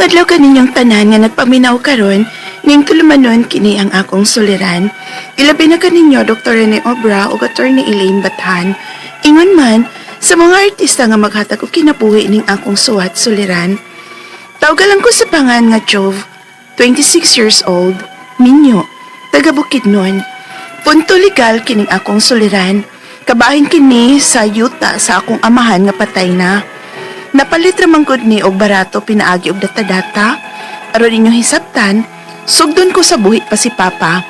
Maayong adlaw kaninyong tanan nga nagpaminaw karon ning tulumanon kini ang akong suliran. Ilabi na kaninyo Dr. Rene Obra ug Attorney Elaine Bathan. Ingon man sa mga artista nga maghatag og kinabuhi ning akong suwat suliran. Tawgalan ko sa pangan nga Jove, 26 years old, minyo, taga Bukidnon. Punto legal kining akong suliran. Kabahin kini sa yuta sa akong amahan nga patay na. Napalit ra man gud ni og barato pinaagi og data-data. Aron inyong hisabtan, sugdon ko sa buhi pa si Papa.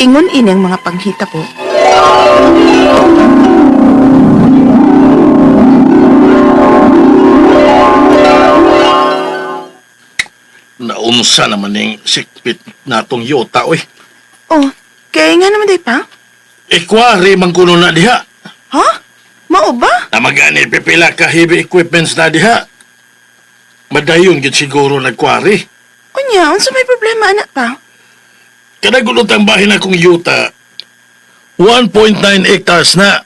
Ingon ini ang mga panghitabo. Naunsa naman ning sikpit natong yuta, oy. Oh, kaya nga naman day pa? Ikwari man kuno na diha. Ha? Mao ba? Namagani pipila ka heavy equipments na diha. Madayon gid siguro nagkwari. Unya, unsa may problema anak pa? Kada gulot ang bahin akong yuta, 1.9 hectares na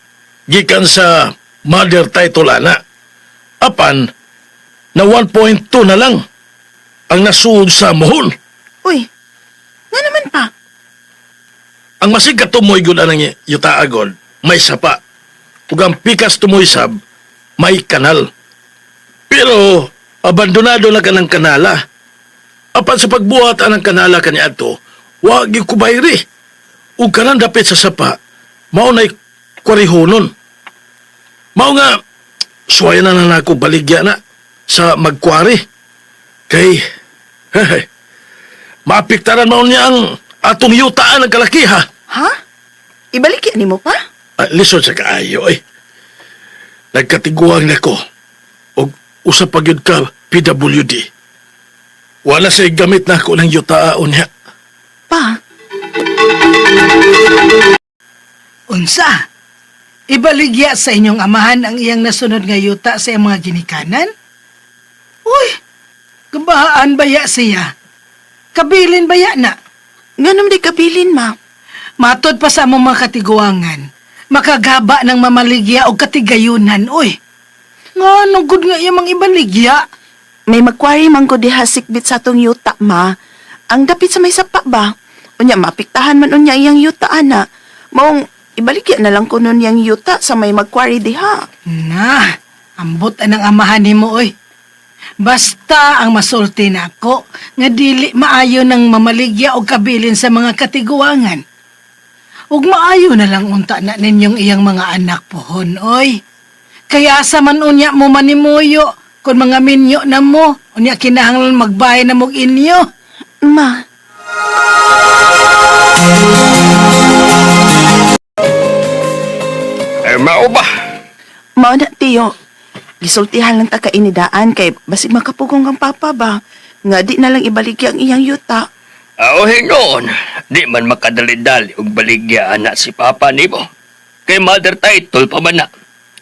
gikan sa mother title ana. Apan na 1.2 na lang ang nasuod sa mohon. Uy, nga naman pa? Ang masig katumoy gud anang yuta agod, may sapa. Ug ang pikas tumoy sab, may kanal. Pero abandonado na kanang kanala. Apan sa pagbuhat anang kanala kaniadto, wa gyud kubayri. Ug kanang dapit sa sapa, mao nay kwarihonon. Mao nga suway na na nako baligya na sa magkwari. Kay maapektaran mao niya ang atong yutaan ang kalaki ha. Ha? Ibalik yan nimo pa? Ah, lisod sa kaayo ay. Nagkatiguang nako og usa pa gyud ka PWD. Wala say gamit nako ng yutaon niya. Pa, Unsa? Ibaligya sa inyong amahan ang iyang nasunod nga yuta sa iyang mga ginikanan? Uy, kabahaan baya siya? Kabilin baya na? nga naman day kabilin ma? Matod pa sa among mga katiguangan, makagaba ng mamaligya o katigayunan, uy. Nga, nung good nga iyang mga ibaligya. May magkwari man ko diha sikbit sa atong yuta, ma. Ang dapit sa may sapa ba? Unya, maapektahan man unya iyang yuta, ana. Maong, ibaligya na lang ko nun iyang yuta sa may magkwari diha. Na, ambot anang amahan nimo oy. Basta ang masulti nako nga dili maayo ng mamaligya o kabilin sa mga katiguangan. Ug maayo na lang unta na ninyong iyang mga anak pohon oy. Kaya sa man unya mo manimuyo kung mga minyo na mo, unya kinahanglan magbahay na mog inyo. Ma, Eh, mao ba? mao na, tiyo. Gisultihan lang ta kainidaan kay basig makapugong kang papa ba? Nga di na lang ibaligya ang iyang yuta. Aw, hinoon. Di man makadali-dali og baligya anak si Papa nimo. Kay mother title pa man na.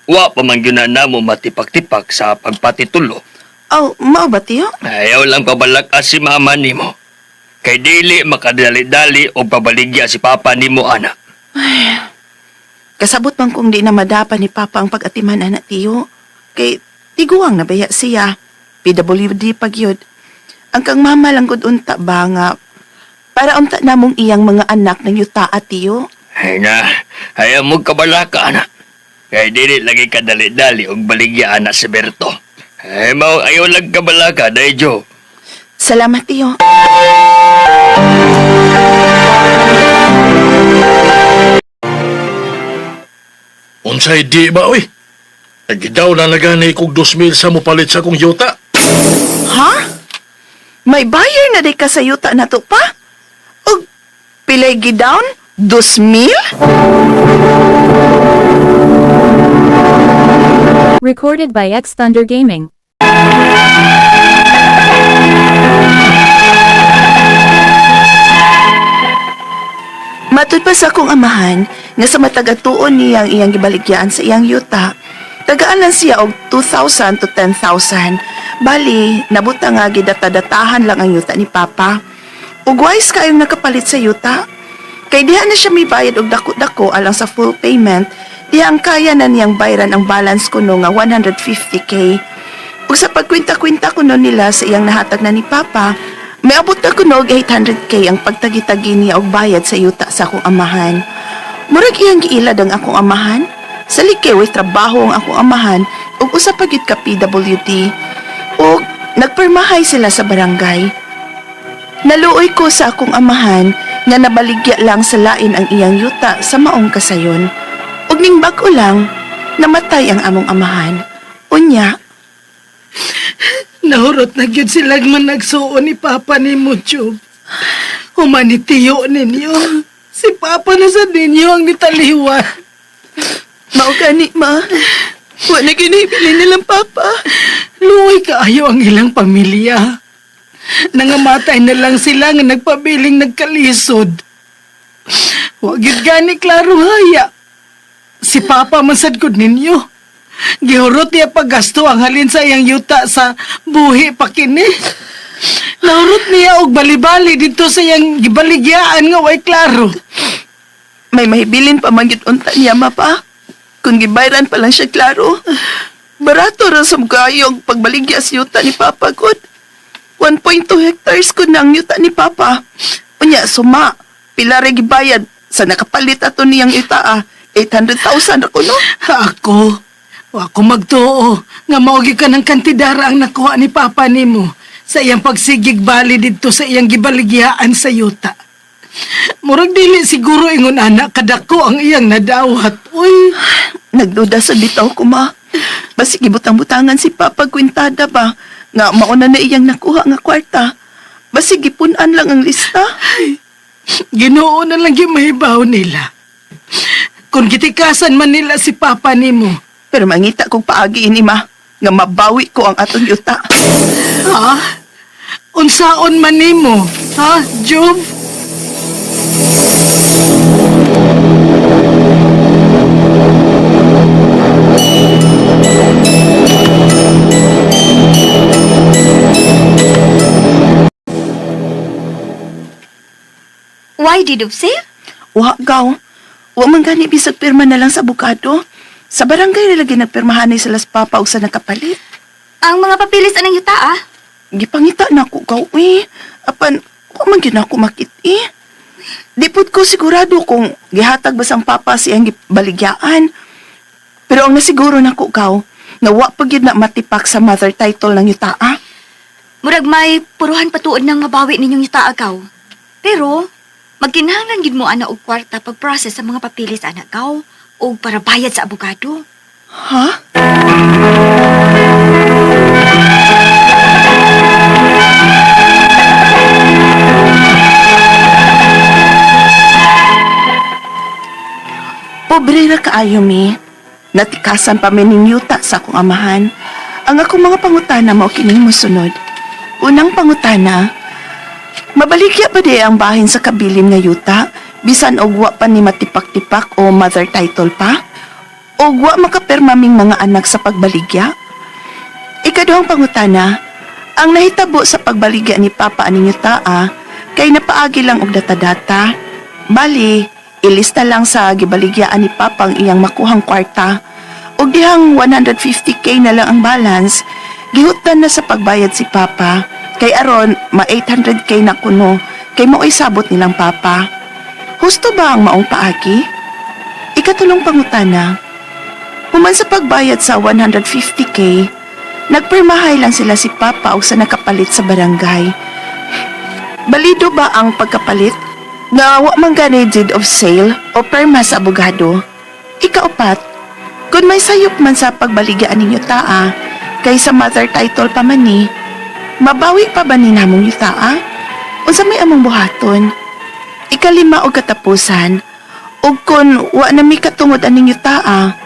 Wa pa man gyud na namo matipak-tipak sa pagpatitulo. Aw, mao ba, tiyo? Ayaw lang pabalakas si mama nimo. Kay dili makadali-dali og pabaligya si Papa nimo anak. Kasabot man kung di na madapa ni Papa ang pag-atiman, anak tiyo. Kay tiguang nabaya siya. PWD pag yun. Ang kang mama lang gud unta ba nga para unta namong iyang mga anak ng yuta at tiyo. Ay na, ayaw mo kabalaka anak. Kay dili lagi kadali-dali og baligya anak si Berto. Ay mao ayaw lang kabalaka dayjo. Salamat tiyo. Unsay di ba oy? Nagidaw na nagani kog 2,000 sa mopalit sa akong yuta. Ha? May buyer na di ka sa yuta na to pa? Og pilay gidown? 2,000? Recorded by X Thunder Gaming. Matud pa sa akong amahan nga sa matag atuon niyang iyang gibaligyaan sa iyang yuta. Tagaan lang siya og 2,000 to 10,000. Bali, nabuta nga gidatadatahan lang ang yuta ni Papa. Ug wise kayong nakapalit sa yuta. Kay diha na siya mibayad og dako-dako alang sa full payment, diha ang kaya na niyang bayran ang balance kuno nga 150K. Ug Ug sa pagkwenta-kwenta kuno nila sa iyang nahatag na ni Papa, miabot na kuno og 800K ang pagtagi-tagi niya og bayad sa yuta sa akong amahan. Murag iyang giilad ang akong amahan. Sa like, way trabaho ang akong amahan ug usa pa gyud ka PWD. Ug nagpermahay sila sa barangay. Naluoy ko sa akong amahan nga nabaligya lang sa lain ang iyang yuta sa maong kasayon. Ug ning bag-o lang, namatay ang among amahan. Unya, Nahurot na gyud sila man nagsuon ni Papa nimo, Job. Humanitiyo ninyo. Si Papa na sa ninyo ang nitaliwan. Mao gani, ma. Wa na ginibili nilang papa. Luoy kaayo ang ilang pamilya. Nangamatay na lang sila nga nagpabiling nagkalisod. Wa gyud gani klaro haya. Si Papa man sad gud ninyo. Gihurot niya paggasto ang halin sa iyang yuta sa buhi pa kini. Nahurot niya og balibali dito sa iyang gibaligyaan nga way klaro. May mahibilin pa man gyud unta niya, ma pa. Kung gibayran pa lang siya klaro. Barato ra sa gayog pagbaligya sa yuta ni Papa gud. 1.2 hectares ko na ang yuta ni Papa. Unya, suma. Pila ra gibayad sa nakapalit ato niyang yuta ah. 800,000 ra kuno. Ako, wa ko magtuo nga mao gyud ka ng kantidara ang nakuha ni Papa nimo sa iyang pagsigig bali didto sa iyang gibaligyaan sa yuta. Murag dili siguro ingon anak kadako ang iyang nadawat. Uy, Nagduda sa bitaw ko, ma. Basig gibutang-butangan si Papa kwintada ba? Nga mauna na iyang nakuha nga kwarta. Basig gipun-an lang ang lista. Ginoo na lang gyud mahibaw nila. Kung gitikasan man nila si Papa nimo, Pero mangita kong paagi ini, ma. Nga mabawi ko ang atong yuta. ha? Unsaon man nimo, ha, Jove? Why did you say? Wa gaw. Wa man gani bisag pirma na lang sa abogado. Sa barangay ra lagi nagpirmahanay sa las papa og sa nakapalit. Ang mga papilis anang yuta ah. Gipangita na ako gaw eh. Apan wa man gyud nako makit eh. Di pud ko sigurado kung gihatag ba sang papa siyang gibaligyaan. Pero ang nasiguro nako gaw, nga wa pa gyud na matipak sa mother title ng yuta ah. Murag may puruhan patuod ng mabawi ninyong yuta agaw. Pero magkinahanglan gid mo ana og kwarta pag-process sa mga papilis ana gaw og para bayad sa abogado. Ha? Pobre ra kaayo mi. Natikasan pa mi ning yuta sa akong amahan. Ang akong mga pangutana mao kining mosunod. Unang pangutana, mabaligya ba di ang bahin sa kabilin nga yuta bisan og wa pa ni matipak-tipak o mother title pa? Og wa makapirma ming mga anak sa pagbaligya? Ikaduhang pangutana, ang nahitabo sa pagbaligya ni Papa aning yutaa kay napaagi lang og data-data. Bali, ilista lang sa gibaligyaan ni Papa ang iyang makuhang kwarta. Og dihang 150K na lang ang balance, gihutan na sa pagbayad si Papa. Kay aron ma 800K na kuno kay mao'y sabot nilang Papa. Husto ba ang maong paagi? Ikatulong pangutana, human sa pagbayad sa 150K, nagpirmahay lang sila si Papa og sa nakapalit sa barangay. Balido ba ang pagkapalit? Nga wa man gani deed of sale o perma sa abogado. Ikaupat, kung may sayop man sa pagbaligyaan ninyo taa, kay sa mother title pa man ni, mabawi pa ba ni namong yutaa? Unsa may among buhaton? Ikalima og katapusan, ug kun wa na mi katungod aning yutaa,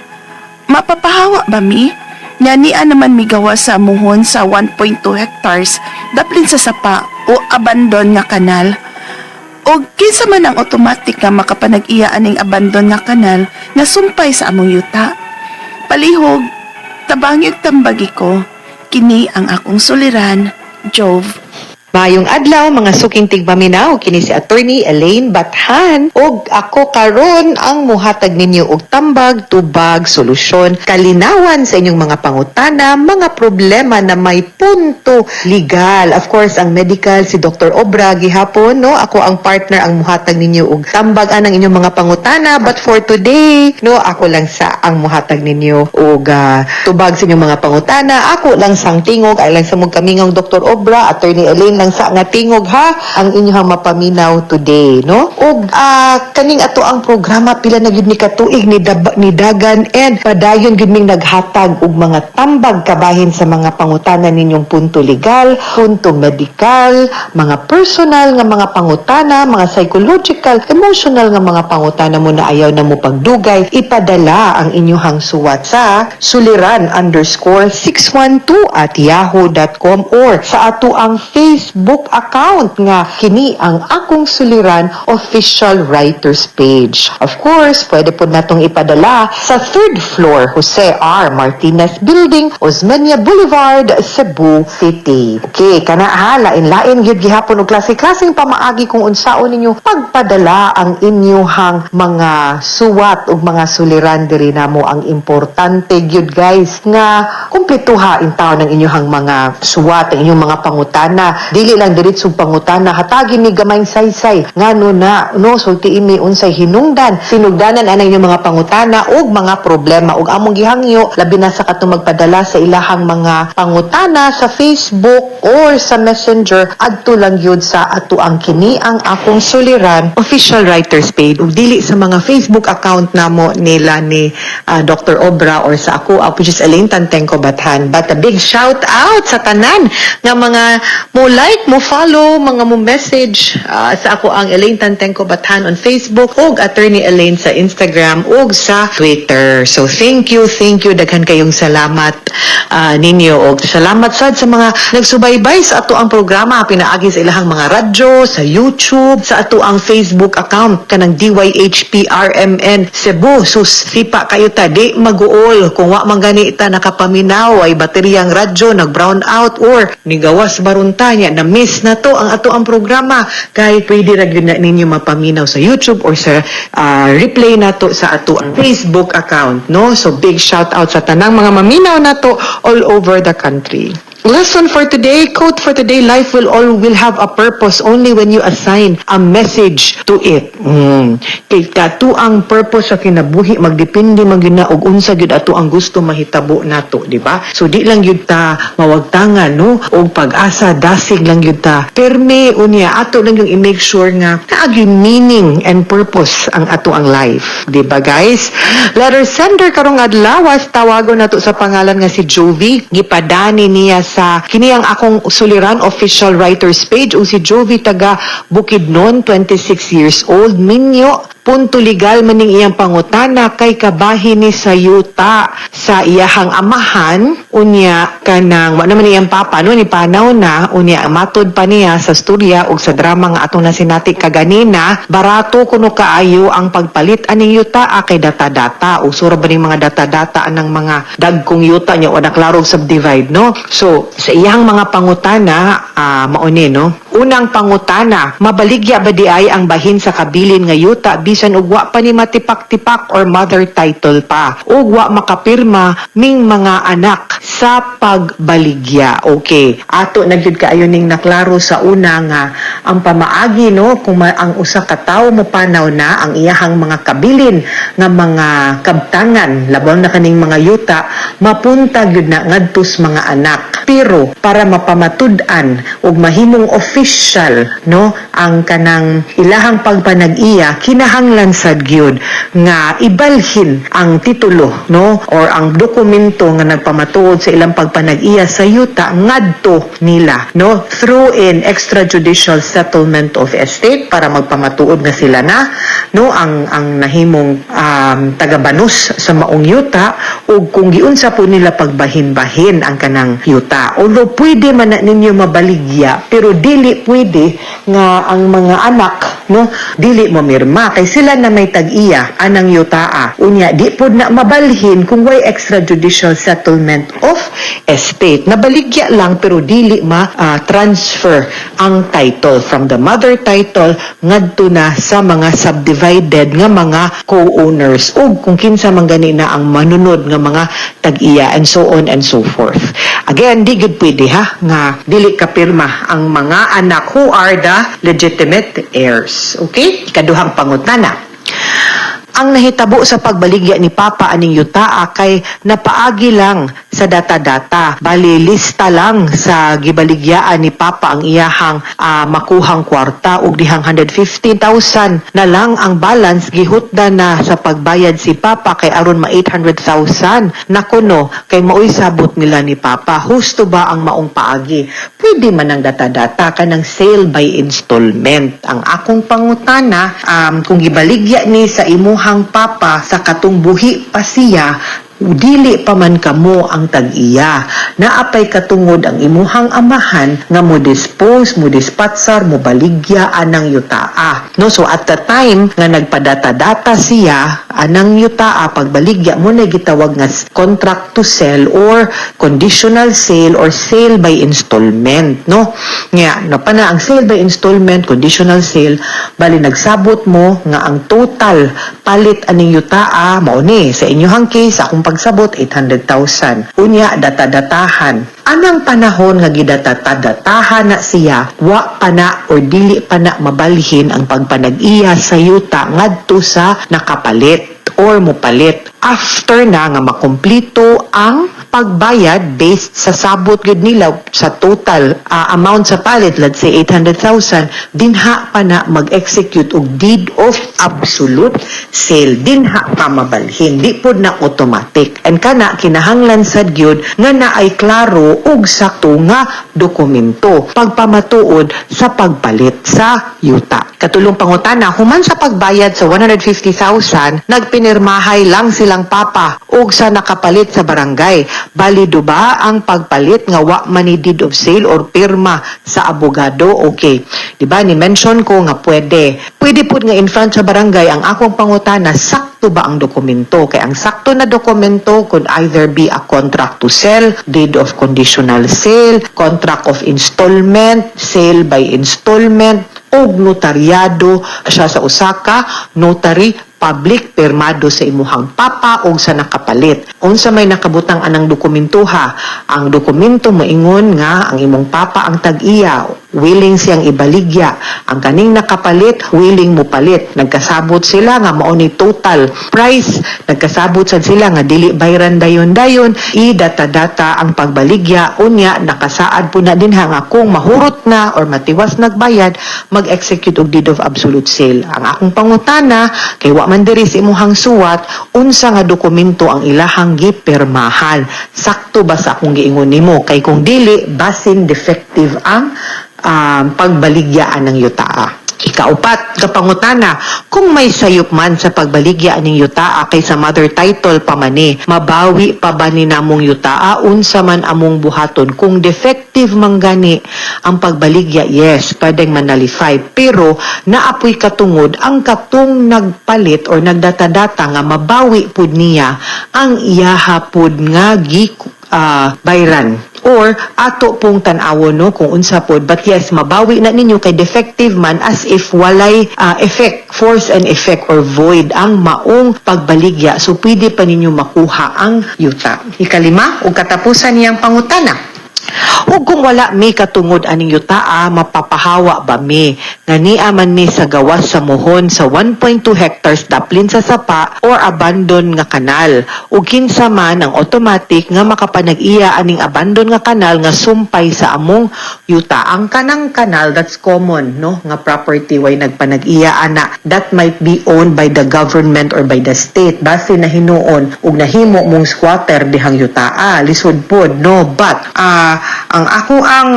mapapahawa ba mi? Nga niya naman migawa sa muhon sa 1.2 hectares daplin sa sapa o abandon nga kanal. O kinsa man ang automatic nga makapanag-iya aning abandon nga kanal nga sumpay sa among yuta. Palihog, tabangi ug tambagi ko, kini ang akong suliran, Jove. Maayong adlaw, mga suking tigpaminaw, kini si Attorney Elaine Bathan ug ako karon ang muhatag ninyo og tambag, tubag, solusyon, kalinawan sa inyong mga pangutana, mga problema na may punto legal. Of course, ang medical si Dr. Obra gihapon, no? Ako ang partner ang muhatag ninyo og tambag anang inyong mga pangutana, but for today, no, ako lang sa ang muhatag ninyo og tubag sa inyong mga pangutana. Ako lang sang tingog, ay lang sa mong kamingong Dr. Obra, Attorney Elaine lang sa nga tingog ha ang inyong mapaminaw today, no? Ug kaning ato ang programa, pila na gyud ni katuig ni, ni dagan and padayon gyud ming naghatag og mga tambag kabahin sa mga pangutana ninyong punto legal, punto medical, mga personal nga mga pangutana, mga psychological, emotional nga mga pangutana mo na ayaw na mo pagdugay, ipadala ang inyong suwat sa suliran_612@yahoo.com or sa ato ang Facebook account nga kini ang Akong Suliran Official Writers Page. Of course, pwede po natong ipadala sa third floor, Jose R. Martinez Building, Osmeña Boulevard, Cebu City. Okay, kana ha, lain-lain gyud gihapon og klase-klaseng pamaagi kung unsaon ninyo pagpadala ang inyuhang mga suwat ug mga suliran diri namo. Ang importante gyud, guys, nga kumpletuha in taon ang inyuhang mga suwat, ang inyong mga pangutana. Dili lang diretsong pangutana, hatagi mi gamayng saysay ngano na, no? Sultiin mi unsay hinungdan, sinugdanan anang inyong mga pangutana ug mga problema. Ug among gihangyo, labi na sa katong magpadala sa ilahang mga pangutana sa Facebook or sa Messenger, adto lang gyud sa ato ang kini ang Akong Suliran Official Writers Page ug dili sa mga Facebook account namo nila ni Dr. Obra or sa ako, which is Elaine Tantengco Bathan. But a big shout out sa tanan nga mga mo like, mo follow, mga mo message sa ako ang Elaine Tantengco Bathan on Facebook ug Attorney Elaine sa Instagram ug sa Twitter. So thank you, thank you, daghan kayong salamat ninyo og salamat sad sa mga nagsubaybay sa ato ang programa pinaagi sa ilahang mga radyo, sa YouTube, sa ato ang Facebook account kanang DYHPRMN Cebu. Sus, sipa kayo ta, di maguol kung wa man gani ta nakapaminaw, ay bateryang radyo nag brown out or nigawas barunta niya, na miss na to ang ato ang programa, kay pwede ra gyud na ninyo mapaminaw sa YouTube or sa replay nato sa ato ang Facebook account, no? So big shout out sa tanang mga maminaw nato all over the country. Lesson for today, quote for today: "Life will have a purpose only when you assign a message to it." Kay kato ang purpose sa kinabuhi magdepende man gyud na og unsa gyud ato ang gusto mahitabo nato, di ba? So di lang gyud ta mawagtangan, no, og pag-asa, dasig lang gyud ta. Perme unya ato lang yung i-make sure nga naagi meaning and purpose ang ato ang life, di ba, guys? Letter sender karong adlaw, tawagon nato sa pangalan nga si Jovi. Gipadani niya sa kini ang Akong Suliran Official Writers Page ug si Jovi taga Bukidnon, 26 years old, minyo. Punto legal maning iyang pangutana kay kabahin ni sa yuta sa iyahang amahan. Unya kanang wa naman iyang papa, no, ni panaw na. Unya matod pa niya sa storya ug sa drama nga atong nasinati kaganina, barato kuno kaayo ang pagpalit aning yuta kay data-data ug sura ba ning mga data-data anang mga dagkong yuta niya o naklarong subdivide, no? So sa iyang mga pangutana, mao ni, no? Unang pangutana: mabaligya ba di ay ang bahin sa kabilin nga yuta bisan og wa pa ni matipak-tipak or mother title pa ug wa makapirma ning mga anak sa pagbaligya? Okay, ato na gyud kaayo ning naklaro sa una nga ang pamaagi, no, kung ang usa ka tawo mopanaw na, ang iyahang mga kabilin nga mga kabtangan, labaw na kaning mga yuta, mapunta gyud na ngadto sa mga anak. Pero para mapamatud-an ug mahimong official, no, ang kanang ilahang pagpanag-iya, kinahanglan sad gyud nga ibalhin ang titulo, no, or ang dokumento nga nagpamatuod sa ilang pagpanag-iya sa yuta ngadto nila, no, through an extrajudicial settlement of estate para magpamatuod nga sila na, no, ang nahimong tagabanos sa maong yuta ug kung giunsa po nila pagbahin-bahin ang kanang yuta. Although pwede man na ninyo mabaligya, pero dili pwede nga ang mga anak no? Dili mo mirma kay sila na may tag-iya anang yutaa. Unya, di pod na mabalhin kung way extrajudicial settlement of estate. Nabaligya lang pero dili ma transfer ang title from the mother title ngadto na sa mga subdivided nga mga co-owners ug kung kinsa man gani na ang manunod nga mga tag-iya and so on and so forth. Again, di gud pwede ha nga dili ka pirma ang mga anak who are the legitimate heirs. Okay? Ikaduhang pangutana, ang nahitabo sa pagbaligya ni Papa aning yutaa kay napaagi lang sa data-data. Bali, lista lang sa gibaligyaan ni Papa ang iyahang makuhang kwarta ug dihang 115,000 na lang ang balance, gihutda na sa pagbayad si Papa kay aron ma 800,000 na kuno kay maoy sabot nila ni Papa. Husto ba ang maong paagi? Pwede man ang data-data, kanang sale by installment. Ang akong pangutana, kung gibaligya ni sa imuhang papa sa katong buhi pa siya, dili pa man kamo ang tag-iya. Naapay katungod ang imuhang amahan nga mo dispose, mo dispatsar, mo baligya anang yutaa. No, so at the time nga nagpadata-data siya anang yutaa pagbaligya mo na gitawag nga contract to sell or conditional sale or sale by installment, no? Nga no pa na ang sale by installment, conditional sale, bali nagsabot mo nga ang total palit aning yutaa mao ni sa inyuhang case, akong pagsabot, 800,000. Unya, data-datahan. Anang panahon nga gidatata-datahan na siya, wa pa na or dili pa na mabalhin ang pagpanag-iya sa yuta ngadto sa nakapalit or mopalit. After na nga makumplito ang pagbayad based sa sabot gud nila sa total amount sa palit, let's say 800,000, dinha pa na mag-execute og deed of absolute sale. Dinha pa mabalhin. Di pod na automatic. And kana kinahanglan sad gyud nga naay klaro ug sakto nga dokumento pagpamatuod sa pagpalit sa yuta. Katulong pangutana, human sa pagbayad sa 150,000, nagpinirmahay lang silang papa ug sa nakapalit sa barangay. Balido ba ang pagpalit nga wa man ni deed of sale or pirma sa abogado? Okay. Di ba ni mention ko nga pwede. Pwede pud nga in front sa barangay. Ang akong pangutana, sakto ba ang dokumento? Kay ang sakto na dokumento could either be a contract to sell, deed of conditional sale, contract of installment, sale by installment, og notaryado siya sa usa ka notary public, pirmado sa imuhang papa o sa nakapalit. Unsa may nakabutang anang dokumento ha? Ang dokumento moingon nga ang imong papa ang tag-iya, willing siyang ibaligya. Ang kaning nakapalit, willing mo palit. Nagkasabot sila nga mao ni total price, nagkasabot sad sila nga dili bayran dayon-dayon, i-data-data ang pagbaligya, unya nakasaad po na dinha nga kung mahurot na or matiwas nagbayad, mag-execute og deed of absolute sale. Ang akong pangutana, kay wa man diri sa imuhang suwat, unsa nga dokumento ang ilahang gipirmahan? Sakto ba sa akong giingon nimo? Kay kung dili, basin defective ang pagbaligyaan ng yutaa. Ikaupat, kapangutana, kung may sayop man sa pagbaligya aning yutaa kay sa mother title pa man ni, mabawi pa ba ni namong yutaa? Unsa man among buhaton? Kung defective man gani ang pagbaligya, yes, pwedeng ma-nullify. Pero naapoy katungod ang katong nagpalit or nagdata-data nga mabawi pud niya ang iyaha pud nga gi bayran or ato pong tan-awon, no, kung unsa pod. But yes, mabawi na ninyo kay defective man, as if walay effect, force and effect or void ang maong pagbaligya, so pwede pa ninyo makuha ang yuta. Ikalima ug katapusan niyang pangutana, ug kung wala mi katungod aning yutaa, mapapahawa ba mi? Nga nia man mi sa gawas sa muhon sa 1.2 hectares daplin sa sapa or abandon nga kanal. Ug kinsa man ang automatic nga makapanag-iya aning abandon nga kanal nga sumpay sa among yuta? Ang kanang kanal, that's common, no? Nga property way nagpanag-iya ana. That might be owned by the government or by the state. Base na hinuon ug nahimo mong squatter dihang yutaa, lisod pod, no? But Ang ako ang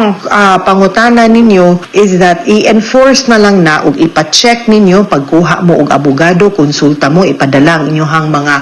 pangutana ninyo is that i-enforce na lang na ug ipa-check ninyo pagkuha mo og abogado, konsulta mo, ipadala ang inyong mga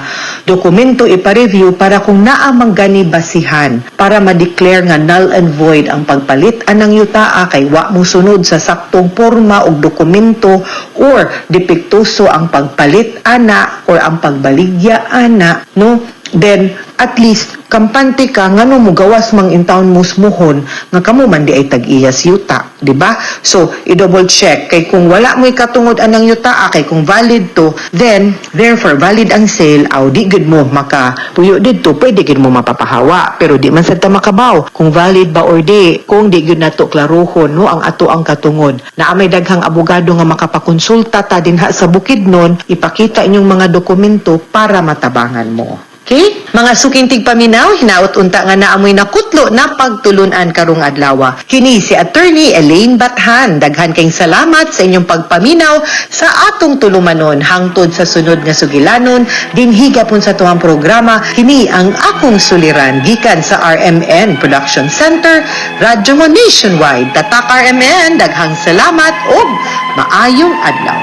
dokumento, ipa-review para kung naa man gani basihan para ma-declare nga null and void ang pagpalit anang yutaa kay wa mo sunod sa saktong porma og dokumento or depektuso ang pagpalit ana or ang pagbaligya ana, no? Then at least kampante ka ngano mo gawas mang intawon musmuhon nga kamo man di ay tag-iyas yuta, di ba? So i-double check kay kung wala mo'y katungod anang yuta kay kung valid to, then therefore valid ang sale. Aw di gud mo maka puyo didto, pwede gud mo mapapahawa, pero di man sad ta makabaw kung valid ba or di kung di gyud nato klarohon, no, ang ato ang katungod. Naa may daghang abogado nga makapakonsulta ta dinha sa Bukidnon. Ipakita inyong mga dokumento para matabangan mo. Okay? Mga suking tigpaminaw, hinaot unta nga naamoy nakutlo na pagtulunan karong adlaw. Kini si Attorney Elaine Bathan. Daghan kayong salamat sa inyong pagpaminaw sa atong tulumanon hangtod sa sunod nga sugilanon dinhi gapon sa tuwang programa, kini ang akong suliran, gikan sa RMN Production Center, Radyo Mo Nationwide. Tatak RMN, daghang salamat ug maayong adlaw.